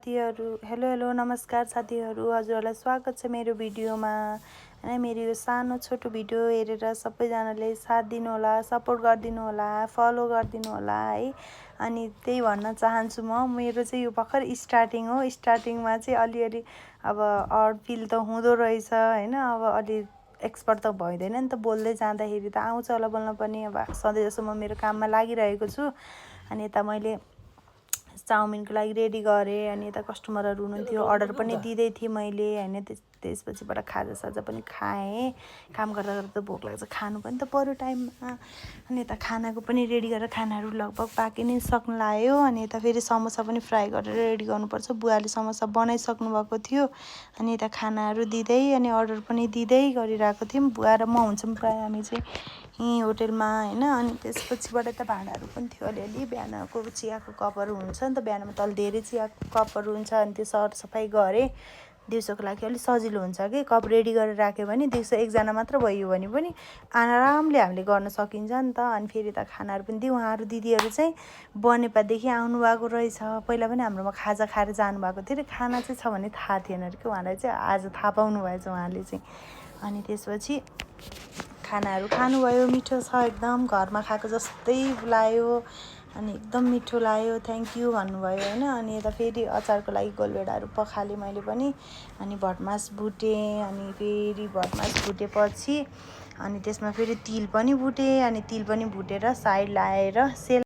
Hello नमस्कार साथीहरू, हजुरहरूलाई स्वागत छ मेरो भिडियोमा। हैन, मेरो यो सानो छोटो भिडियो हेरेर सबैजनाले साथ दिनु होला, सपोर्ट गरिदिनु होला, फलो गरिदिनु होला है। अनि त्यही भन्न चाहन्छु मेरो चाहिँ यो भर्खर स्टार्टिङ हो। स्टार्टिङमा चाहिँ अलिअलि अब अड फिल त हुँदो रहेछ हैन। अब अलि एक्सपर्ट त भइँदैन नि त, बोल्दै जाँदाखेरि त आउँछ होला बोल्न पनि। अब सधैँ जस्तो म मेरो काममा लागिरहेको छु। अनि यता मैले चाउमिनको लागि रेडी गरेँ। अनि यता कस्टमरहरू हुनुहुन्थ्यो, अर्डर पनि दिँदै थिएँ मैले हैन। त्यसपछिबाट खाजासाजा पनि खाएँ। काम गर्दा गर्दा त भोक लाग्छ, खानु पनि त पर्यो टाइममा। अनि यता खानाको पनि रेडी गरेर खानाहरू लगभग पाकि नै सक्नु लाग्यो। अनि यता फेरि समोसा पनि फ्राई गरेर रेडी गर्नुपर्छ। बुवाले समोसा बनाइसक्नु भएको थियो। अनि यता खानाहरू दिँदै अनि अर्डर पनि दिँदै गरिरहेको थियौँ। बुवा र म हुन्छौँ प्रायः हामी चाहिँ यहीँ होटेलमा हैन। अनि त्यसपछिबाट त भाँडाहरू पनि थियो अलिअलि। बिहानको चियाको कपहरू हुन्छ नि त, बिहानमा त धेरै चियाको कपहरू हुन्छ। अनि त्यो सरसफाइ गरेँ। दिउँसोको लागि अलिक सजिलो हुन्छ कि कप रेडी गरेर राख्यो भने दिउँसो एकजना मात्र भयो भने पनि आरामले हामीले गर्न सकिन्छ नि त। अनि फेरि त खानाहरू पनि दिउँ। उहाँहरू दिदीहरू चाहिँ बनेपादेखि आउनुभएको रहेछ। पहिला पनि हाम्रोमा खाजा खाएर जानुभएको थियो। खाना चाहिँ छ भने थाहा थिएन अरे कि उहाँलाई चाहिँ आज थाहा पाउनु भएछ उहाँले चाहिँ। अनि त्यसपछि खानाहरू खानुभयो। मिठो छ एकदम, घरमा खाएको जस्तै लाग्यो। अनि एकदम मिठो लाग्यो, थ्याङ्क यू भन्नुभयो हैन। अनि यता फेरि अचारको लागि गोलभेडाहरू पखालेँ मैले पनि। अनि भटमास भुटेँ। अनि फेरि भटमास भुटेपछि अनि त्यसमा फेरि तिल पनि भुटेँ। अनि तिल पनि भुटेर साइड लाएर